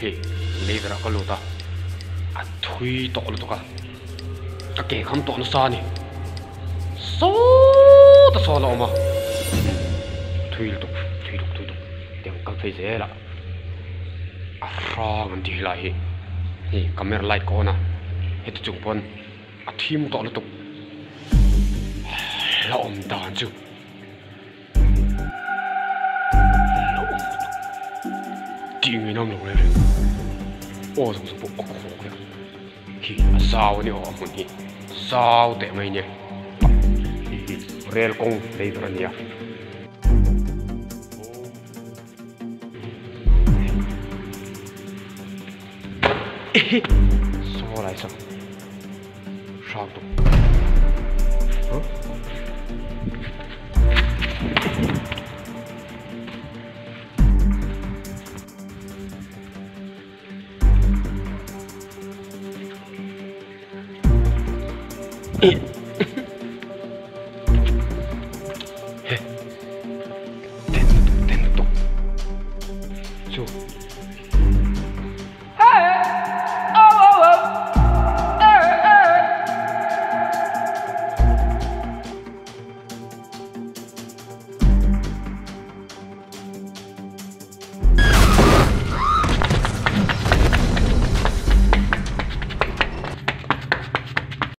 Hei leiverah ka lut a, a thui tawh lutuk a, ka ke kham tawh nasa a ni. Sawta sawn a awm a, thui lutuk, thui lutuk, thui lutuk tiang kal phei zel a, a hrang an tih helai hi, hei camera light ka on a, heti chung pawn a thim tawh lutuk, la awm dan chu. Tih ngei nawm lo reng reng aw zawng zawng pawh a khawk vek khi a zau a ni aw a hmun hi zau teh mai nia hei hi rel kawng lei ber a ni a. Saw lai saw hrang tawh huh